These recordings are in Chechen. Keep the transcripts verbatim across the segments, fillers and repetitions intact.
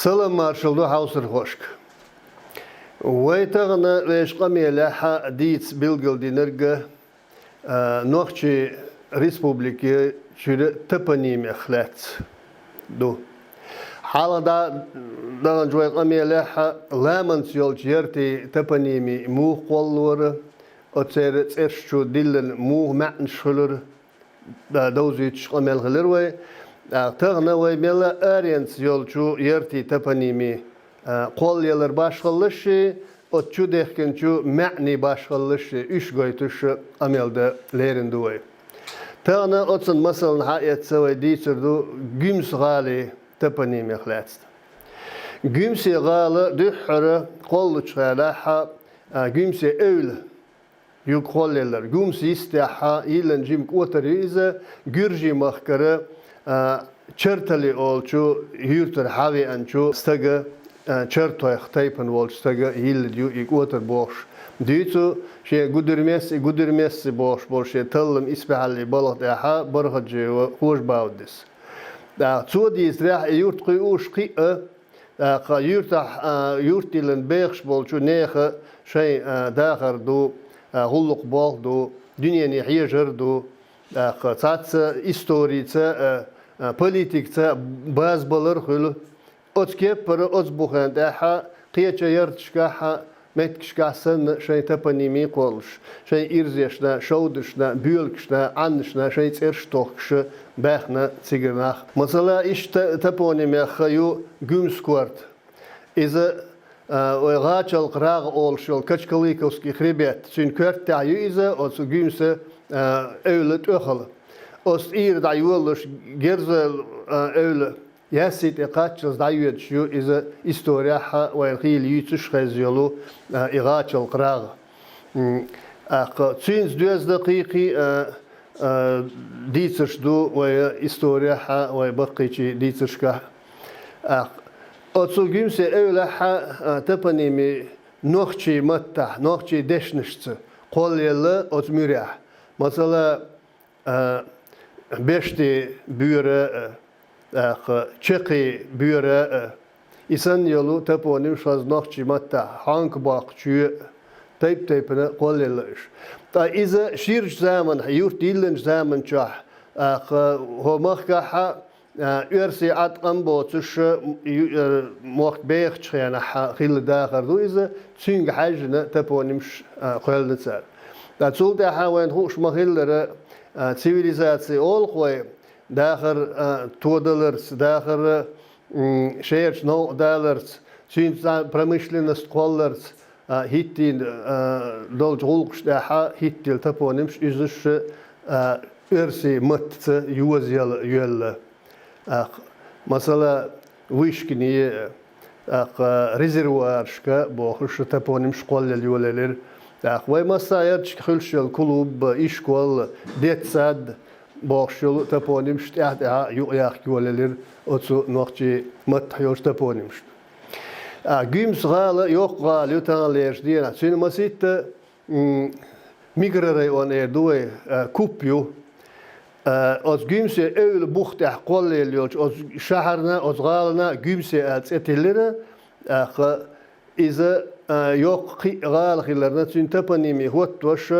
Салам-маршалла ду хьовсархошка. Вай тахана вешан къамелехь дийца билгалдинарг а, Нохчийн Республикин чуьра топонимех лаьцна ду. Хьалха дӀа-, даханчу вай къамелехь ламанца йолчу яртийн топонимийн муха кхоллалора, оцеран цӀераш чу диллина муха маьӀнаш хуьлура, да, довзуьйтуш къамел хилира вай. ТӀаккха тахана вай мел аренца йолчу яртийн топонимийн, а, кхоллаялар башхаллаш а, оцу чу дехкинчу маьӀнийн башхаллаш а, уьш гойтуш къамел дан лерина ду вай. Тахана оцун масална хьаэцна вай дийцар ду Гуьмсан гӀалин топонимех лаьцна. Гуьмсан гӀала дуьххьара кхоллучу хенахь, а, Гуьмсан эвла юкъа кхоллаеллар. Гуьмсан йистехь йиллина жима кӀотар ю иза, Гуьржийн махкара, а, Чартали олучу юьртара хьавеанчу стага, а, чартойх тайпана волчу стага йиллина ю и кӀотар бохуш. Дуьйцу шен Гудермес, и Гудермес бохуш болу шен таллам исбаьхьаллин балха тӀехь Бархаджиева Хожа-Баудис. ТӀаккха цо дийцарехь, и юрт кхуьуш кхиъна, тӀаккха юьртахь, а, юрт йиллина бехаш болчу нехан шайн, а, дахар ду, а, гӀуллакх болх ду, дуьнене хьежар ду, тӀаккха цхьацца историца, а, а, политикаца базбалар хуьлу. Оцу кеппара оцу бухен тӀехь кхечу ярташкахь, меттигашкахь санна шайн топонимий кхоллуш, шайн ирзешна, шовданашна, боьлгашна, Ӏаннашна шайн цӀераш тохкуш баьхна цигара нах. Масала, иштта топонимех ю Гуьмсан корта. Иза, а, вай ГӀачалкх рагӀ олуш йолу Качкалыковский хребет, цуьнан коьртехь ю иза, оцу Гуьмсан, а, эвла тӀехула. Оцу тӀера дӀайолалуш Герзойла, а, эвла Яьсси тӀе кхаччалц дӀайоьдуш ю иза, историяхь вайна хийла юьйцуш хезна йолу, а, и ГӀачалкх рагӀ. М, тӀаккха цуьнца доьзна кхин-кхин, а, а, дийцарш ду вайн историяхь, вайн баккхийчийн дийцаршкахь. ТӀаккха оцу Гуьмсан эвлахь, а, топонимий нохчийн маттахь, нохчийн дешнашца кхоллаелла оцу муьрехь. Масала, а, Бештин Боьра, а, тӀаккха Чекхин Боьра, а, и санна йолу топонимаш хаза нохчийн маттахь, Хьонкабоккхачоь, тайп-тайпана кхоллаелла уьш. Ткъа иза ширачу заманахь, юрт йиллинчу заманчохь, тӀаккха хӀо махкахь, а, оьрсийн Ӏаткъам боцуш, ю-, э, мохк бехачу хенахь хилла дахар ду иза, цуьнга хьаьжжина топонимаш, а, кхоьллина цара. Ткъа цул тӀаьхьа вайна хууш ма-хиллара, а, цивилизаци олу-кх вай, дахар, а, тодаларца, дахар, м, шерачу новкъа даларца, цуьнца цхьаьна промышленность кхолларца, а, хӀиттийна, а, долчу гӀуллакхаш тӀехь хӀиттийла топонимаш, иза уьш, а, оьрсийн маттаца йоза йоьлла. ТӀаккха, масала, вышкане, тӀаккха резервуарашка бохуш топонимаш кхоллаелла йолаелира. ТӀаккха вай массарчу ярташка хуьлуш йолу клуб, ишкол, детсад бохуш йолу топонимаш тӀаьхь-тӀаьхьа юкъаяккха йолаелира оцу нохчийн маттахь йолчу топонимашна. А, Гуьмсан гӀала йоккха гӀала ю таханлерчу дийнахь. Цуьнан масийтта, м, микрорайон эр ду вай, а, куп ю. А, оцу Гуьмсан эвла бух тӀехь кхоллаелла йолчу оцу шахьарна, оцу гӀалана Гуьмсе аьлла цӀе тиллира. ТӀаккха иза, а, йоккха кхин а гӀала хиларна, цуьнан топонимий хӀоттош,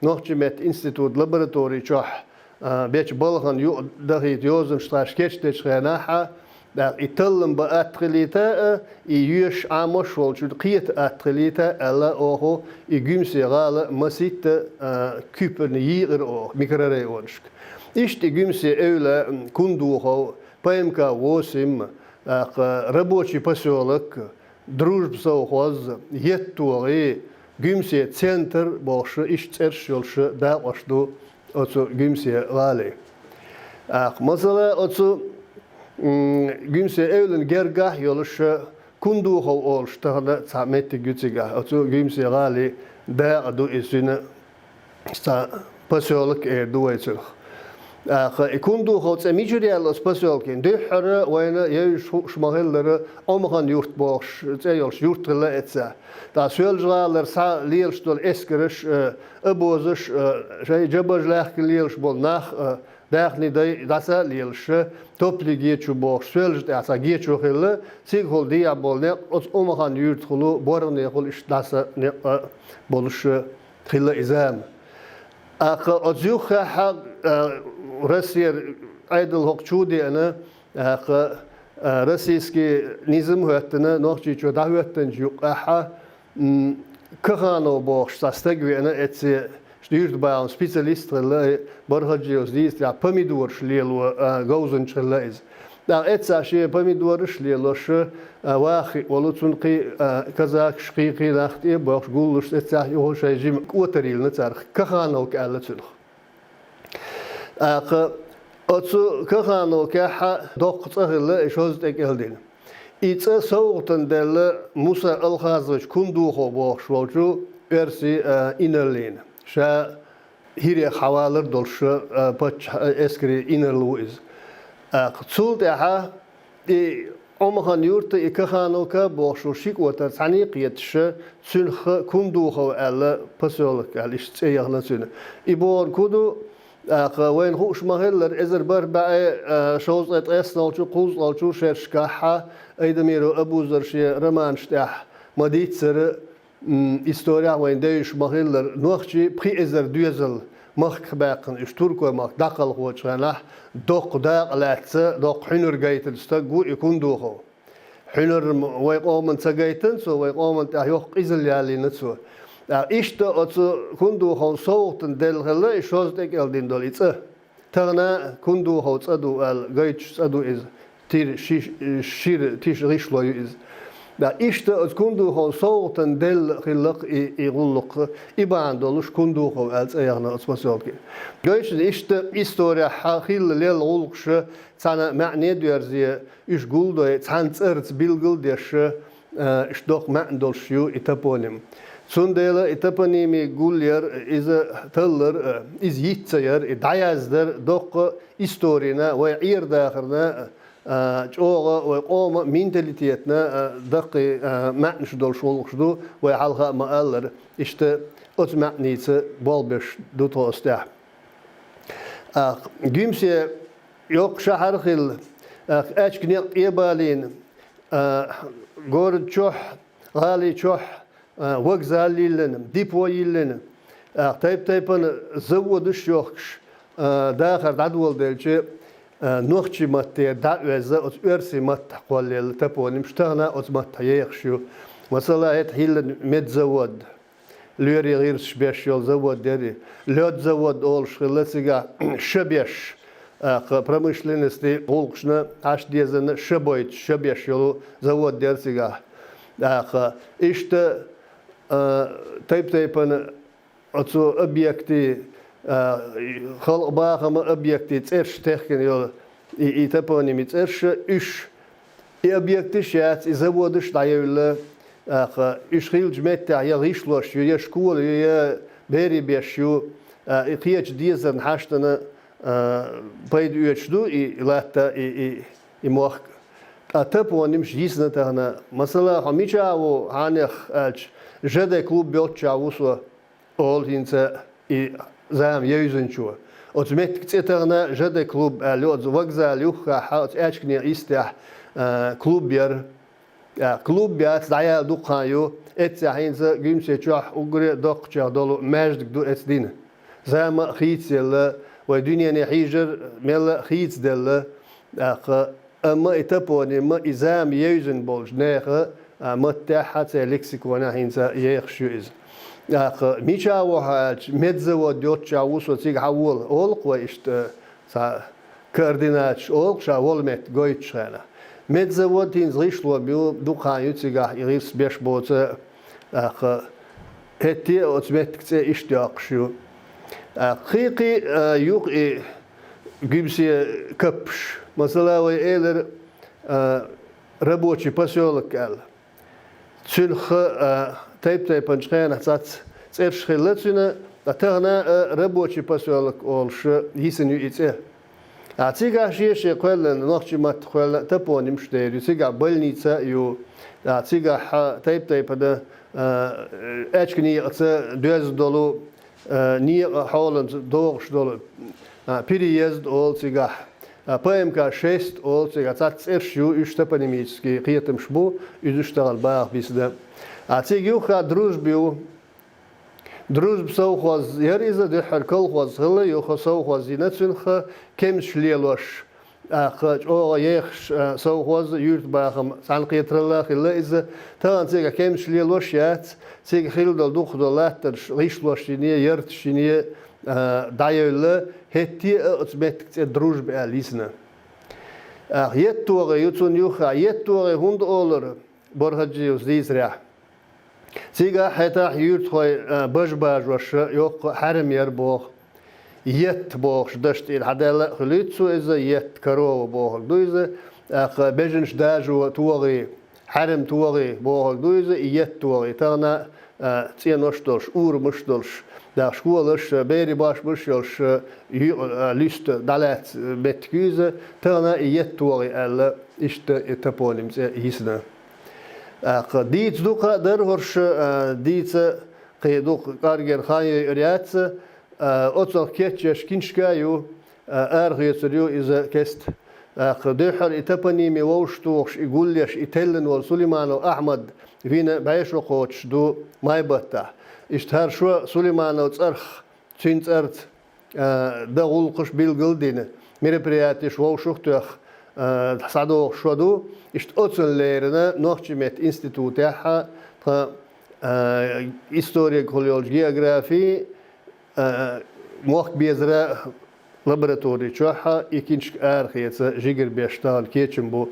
нохчийн меттан институт лаборатори чохь, а, бечу балхана юкъадахийта йозанаш тхаьш кечдечу хенахь, тӀаккха и таллам бан атта хилийта а, и йоьшуш Ӏамош волчун кхета атта хилийта а аьлла, оха и Гуьмсан гӀала масийтта, а, купана йийкъира оха микрорайонашка. Иштта и Гуьмсан эвла, м, Кундухов, П М К восемь, тӀаккха Рабочий посёлок, Дружба совхоз, ЕттогӀи, Гуьмсан центр бохуш, иштта цӀераш йолуш дакъош ду оцу Гуьмсан гӀалин. ТӀаккха, масала, оцу, м, Гуьмсан эвлана гергахь а йолуш, Кундухов олуш тахана цхьа меттиг ю цигахь, оцу Гуьмсан гӀалин дакъа ду иза, цуьнан цхьа посёлок эр ду вай цунах. ТӀаккха и Кундухов цӀе мичара яьлла оцу посёлкин? Дуьххьара вайна евзаш хууш ма-хиллара, Омхан-Юрт бохуш цӀе йолуш юрт хилла эццехь. ТӀаккха Соьлжа-ГӀалара схьа лелаш долу эскарш а, обозаш а, шайн жабарш лаьхкина лелаш болу нах а, Дахни дай дӀаса а лелаш, Топли гечо бохуш, Соьлжа тӀехь цхьа гечо хилла, цигахула дехьа болу некъ оцу Ӏумахан юьртахула, БоргӀанехула иштта дӀаса некъ а болуш хилла и зама. ТӀаккха оцу юххехь а, а, Россера Ӏедал хӀокху чу а деана, тӀаккха, а, российский низам а хӀоьттина, Нохчийчу дӀахӀоьттинчу юккъехь а, м, Каханов бохуш цхьа стаг веана, эцце юьртабахаман специалист хилла, и Бархаджиевс дийцарехь, помидораш лело, а, говзанча хилла иза. ТӀаккха эццахь шен помидораш лелош, а, ваха хиъна волу, цунна кхин, а, казакаш, кхин, кхин нах тӀе а бохуш, гуллуш, эццахь юха шайн жима кӀотар йиллина царах, Кахановка аьлла цунах. ТӀаккха оцу Кахановкехь а доккха цӀа хилла и шозза тӀекӀел дина. И цӀа совгӀатана делла Муса Алхазович Кундухов бохуш волчу оьрсийн, а, инарлина. Ша хӀирах хьавалар долуш, а, паччахьан эскарийн инарла ву иза. ТӀаккха цул тӀаьхьа и Ӏумахан юрта, и Кахановка бохуш волу ши кӀотар цхьаьна а кхеташ, цуьнах Кундухов аьлла, посёлок аьлла, иштта цӀе яхана цуьнан. И бохург хӀун ду, тӀаккха вайна хууш ма-хиллара, эзар бархӀ бӀе, а, шовзткъе ткъеснолчу, кхузткъалчу шерашкахь а Айдамиров Абузара шен романаш тӀехь ма-дийццара, м, исторехь вайна девзаш ма-хиллара, нохчий пхи эзар доьзал махках баьккхина, уьш туркойн махка дӀакхалхочу хенахь, доккха дакъа лаьцна, доккха хьуьнар гайтина стаг ву и Кундухов. Хьуьнар м-, вай къоман ца гайтина цо, вай къоман тӀехь йоккха къизалла ялийна цо. ТӀаккха иштта оцу Кундуховна совгӀатана делла хилла и шозза тӀекӀел дина долу и цӀа. Тахана Кундухов цӀа ду аьлла, гойтуш цӀа ду иза. Тира ши-, шира тиша гӀишло ю иза. ТӀаккха иштта оцу Кундуховна совгӀатана делла хилла-кх и, и гӀуллакх, и бахьана долуш Кундухов аьлла цӀе яхана оцу посёлке. Гойтуш иштта исторехь хилла лелла гӀуллакхаш цхьана маьӀне а доьрзе, уьш гулдой, цхьана цӀарца билгал а деш, а, иштта доккха маьӀна долуш ю и топоним. Цундела и топонимийн гулъяр, иза таллар, а, иза йиц ца яр, и дӀаяздар доккха историна, вай Ӏер-дахарна, а, чӀогӀа вай къоман менталитетна, а, даккхий, а, маьӀнаш долуш гӀуллакхаш ду, вай хьалха а ма-аллара, иштта оцу маьӀница болх беш ду тхо оцу тӀехь. А, Гуьмсе йоккха шахьар а хилла, а, аьчка некъ тӀе а балийна, а, город чохь, гӀали чохь, а, вокзал йиллина, депо йиллина, а, тайп-тайпана заводаш а йохкуш, а, дахар дӀадоладелча, а, нохчийн маттера дӀа а оьзна, оцу оьрсийн маттахь кхоллаелла топонимаш тахана оцу маттахь ехаш ю. Масала, хӀета хӀиллина медзавод, лоьрийн гӀирсаш беш йолу завод яра и. Лёд завод олуш хилла цигахь, ша беш, тӀаккха промышленностийн гӀуллакхашна Ӏаш дезарна ша бойтуш, ша беш йолу завод яра цигахь. ТӀаккха иштта, а, тайп-тайпана оцу объектийн, а, халкъан бахаман объектийн цӀераш техкина йолу и, и топонимийн цӀераш, уьш И объекташ яц, и заводаш дӀаевлла, тӀаккха уьш хиллачу меттехь я гӀишлош ю, я школа ю, я берийн беш ю, а, и кхечу дезарна хьаштана, а, пайда оьцуш ду и латта, и, и, и мохк. Ткъа топонимаш йисна тахана. Масала, хьо мичахь ву, хьанех аьлча, Ж Д клуб йолччахь ву со. Олу хӀинца и зама евзинчо. Оцу меттиг цӀе тахана Ж Д клуб аьлла ю, оцу вокзал юххехь, оцу аьчкане йистехь, а, клуб яра. А, клуб яц, дӀаяла дукха хан ю, эццехь хӀинца Гуьмсе чохь уггаре а доккхачех долу маьждиг ду эцу дина. Зама а хийцаелла, вай дуьнене хьийжар мелла а хийцаделла, тӀаккха Амма и топоним, и зама евзина болчу нехан, а, маттехь а, церан лексиконехь а хӀинца ехаш ю иза. ТӀаккха мичахь ву хьо аьлча, медзавод йолччахь ву со, цигахь вола, олу-кх вай иштта, цхьа координаташ олу-кх ша волу меттиг гойтучу хенахь. Медзавод хӀинца гӀишло ю, дукха хан ю цигахь и гӀирс беш боцу, тӀаккха хӀетте а оцу меттиг цӀе иштта йоккхуш ю. ТӀаккха кхин-кхин, а, ю-кх и Гуьмсе каппаш. Масала, вай элира, а, рабочий посёлок аьлла. Цуьнах, а, тайп-тайпанчу хенахь цац цӀераш хилла цуьнан, ткъа тахана а рабочий посёлок олуш йисина ю и цӀе. А цигахь шен-шен кхоьллина, нохчийн маттахь кхоьллина топонимаш дер ю. Цигахь больница а ю. А цигахь, а, тайп-тайпана, а, аьчка некъаца доьзна долу, э, некъа хьоланца догӀуш долу, а, переезд олу цигахь, а, П М К шесть олу цигахь, цхьацца цӀераш ю, уьш топонимический кхетамаш бу, иза уьш тахана баха бисина. А цига юххехь Дружба ю. Дружба совхоз яра иза, дуьххьара колхоз хилла, юха совхоз йина цуьнах, кемсаш лелош, тӀаккха чӀогӀа ехаш, а, совхоз, юьртабахам цхьаьнакхетаралла хилла иза. Тахана цига кемсаш лелош яц, цига хилла долу дукхах долу латтанаш гӀишлош йине, ярташ йине, а, дӀаевлла, хӀетте а оцу меттиг цӀе Дружба аьлла йисна. ТӀаккха ЕттогӀи ю цунна юххехь, ЕттогӀи хӀунда олура Борхаджиевс дийцарехь? Цигахь хӀетахь юьртахой, а, бажа бажош йоккха хьаьрам яра боху. Етт бохуш дашна тӀера хьадаьлла а хуьлуьйту цо иза, етт, корова бохург ду иза, тӀаккха бежанаш дажо тогӀий, хьаьрам тогӀий бохург ду иза, и еттогӀий. Тахана, а, цӀенош долуш, урамаш долуш, дӀа школаш, берийн бошмаш йолуш, а, ю-, а, луьста дӀалаьцна меттиг ю иза, тахана и еттогӀий аьлла, иштта и топоним цӀе йисна. ТӀаккха дийца дукха а дара хӀорш, а, дийца кхин дукха кӀоргера хан йойур яц, а, оцунах кечъеш киншка а ю, а, арахецар ю иза кеста. ТӀаккха дуьххьара и топоними вовшахтухуш, и гулъеш, и теллина волу Сулейманов Ахьмад вина бӀе шо кхочуш ду Майбаттахь. Иштта хӀара шо Сулейманов цӀарах, цуьнан цӀарца, а, дан гӀуллакхаш билгал а дина, мероприятеш вовшах а тоьхна, а, схьадогӀуш шо ду. Иштта оцунна леррина нохчийн меттан институтехь а, тхан, а, историгахула йолчу географи, а, мохк безара лаборатори чохь а и киншка арахеца жигара беш тахана кечам бу.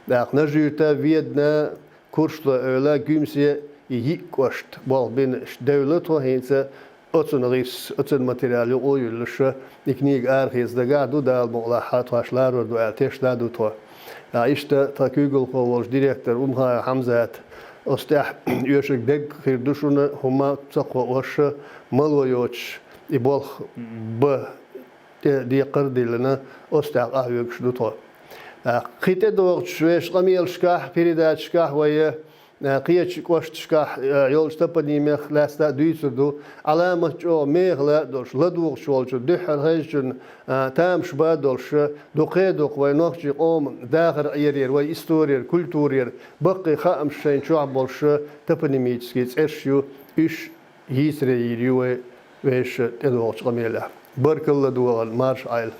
ТӀаккха Нажи-Юьрта, Ведана, Куршло-Эвла, Гуьмсе, и йиъ кӀошт болх бина, иштта девлла тхо хӀинца. Оцунна гӀирс, оцунна материал юкъа а юьллуш, и книга арахеца дагахь ду, Дала мукъалахь, тхоьш ларор ду аьлла тешна а ду тхо. А, иштта тхан куьйгалхо волчу директор Умхаев Хьамзата, оцу тӀехь оьшург дерг хир ду шуна, хӀумма ца кхоош, мало йоцуш и болх бан тӀе декхар а диллина, оцу тӀехь къахьоьгуш ду тхо. А, кхин тӀедогӀучу вешан къамелашкахь, передачашкахь вай, а, кхечу кӀошташкахь, а, йолчу топонимех лаьцна а дуьйцур ду. Ӏаламат чӀогӀа мехала а долуш, ладугӀуш волчу дуьххьара хезначунна, а, тамаш бан а долуш, дукха а дукха вай нохчийн къоман дахар Ӏерера, вай историяра, культурера баккхий хаамаш шайна чохь болуш, топонимический цӀераш ю, уьш йийцаре йийр ю вай вешан тӀедогӀучу къамелехь. Баркалла догӀан, марша Ӏайла!